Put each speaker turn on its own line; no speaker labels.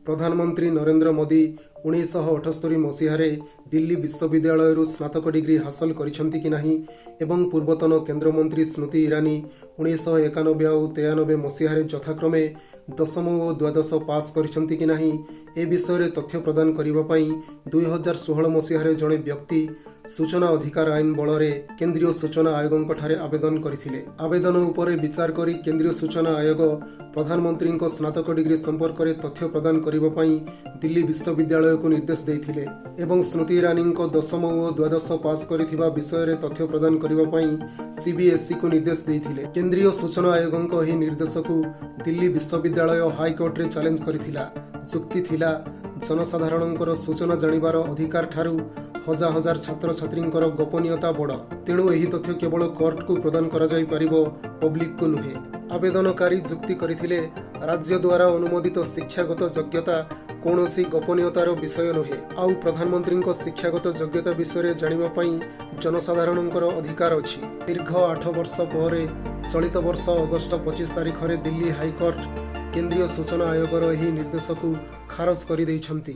ପ୍ରଧାନମନ୍ତ୍ରୀ ନରେନ୍ଦ୍ର ମୋଦି 1978 ମସିହାରେ ଦିଲ୍ଲୀ ବିଶ୍ୱବିଦ୍ୟାଳୟରୁ ସ୍ନାତକ ଡିଗ୍ରୀ ହାସଲ କରିଛନ୍ତି କି ନାହିଁ ଏବଂ ପୂର୍ବତନ କେନ୍ଦ୍ରମନ୍ତ୍ରୀ ସ୍ମୃତି ଇରାନୀ 1991 ଆଉ 93 ମସିହାରେ ଯଥାକ୍ରମେ ଦଶମ ଓ ଦ୍ୱାଦଶ ପାସ୍ କରିଛନ୍ତି କି ନାହିଁ, ଏ ବିଷୟରେ ତଥ୍ୟ ପ୍ରଦାନ କରିବା ପାଇଁ 2016 ମସିହାରେ ଜଣେ ବ୍ୟକ୍ତି ସୂଚନା ଅଧିକାର ଆଇନ ବଳରେ କେନ୍ଦ୍ରୀୟ ସୂଚନା ଆୟୋଗଙ୍କଠାରେ ଆବେଦନ କରିଥିଲେ। ଆବେଦନ ଉପରେ ବିଚାର କରି କେନ୍ଦ୍ରୀୟ ସୂଚନା ଆୟୋଗ ପ୍ରଧାନମନ୍ତ୍ରୀଙ୍କ ସ୍ନାତକ ଡିଗ୍ରୀ ସମ୍ପର୍କରେ ତଥ୍ୟ ପ୍ରଦାନ କରିବା ପାଇଁ ଦିଲ୍ଲୀ ବିଶ୍ୱବିଦ୍ୟାଳୟକୁ ନିର୍ଦ୍ଦେଶ ଦେଇଥିଲେ ଏବଂ ସ୍ମୃତି ଇରାନୀଙ୍କ ଦଶମ ଓ ଦ୍ୱାଦଶ ପାସ୍ କରିଥିବା ବିଷୟରେ ତଥ୍ୟ ପ୍ରଦାନ କରିବା ପାଇଁ ସିବିଏସ୍ଇକୁ ନିର୍ଦ୍ଦେଶ ଦେଇଥିଲେ। କେନ୍ଦ୍ରୀୟ ସୂଚନା ଆୟୋଗଙ୍କ ଏହି ନିର୍ଦ୍ଦେଶକୁ ଦିଲ୍ଲୀ ବିଶ୍ୱବିଦ୍ୟାଳୟ ହାଇକୋର୍ଟରେ ଚ୍ୟାଲେଞ୍ଜ କରିଥିଲା। ଯୁକ୍ତି ଥିଲା, ଜନସାଧାରଣଙ୍କର ସୂଚନା ଜାଣିବାର ଅଧିକାର ଠାରୁ ହଜାର ହଜାର ଛାତ୍ରଛାତ୍ରୀଙ୍କର ଗୋପନୀୟତା ବଡ଼। ତେଣୁ ଏହି ତଥ୍ୟ କେବଳ କୋର୍ଟକୁ ପ୍ରଦାନ କରାଯାଇପାରିବ, ପବ୍ଲିକକୁ ନୁହେଁ। ଆବେଦନକାରୀ ଯୁକ୍ତି କରିଥିଲେ, ରାଜ୍ୟ ଦ୍ୱାରା ଅନୁମୋଦିତ ଶିକ୍ଷାଗତ ଯୋଗ୍ୟତା କୌଣସି ଗୋପନୀୟତାର ବିଷୟ ନୁହେଁ, ଆଉ ପ୍ରଧାନମନ୍ତ୍ରୀଙ୍କ ଶିକ୍ଷାଗତ ଯୋଗ୍ୟତା ବିଷୟରେ ଜାଣିବା ପାଇଁ ଜନସାଧାରଣଙ୍କର ଅଧିକାର ଅଛି। ଦୀର୍ଘ 8 ବର୍ଷ ପରେ ଚଳିତ ବର୍ଷ ଅଗଷ୍ଟ 25 ତାରିଖରେ ଦିଲ୍ଲୀ ହାଇକୋର୍ଟ କେନ୍ଦ୍ରୀୟ ସୂଚନା ଆୟୋଗର ଏହି ନିର୍ଦ୍ଦେଶକୁ ଖାରଜ କରିଦେଇଛନ୍ତି।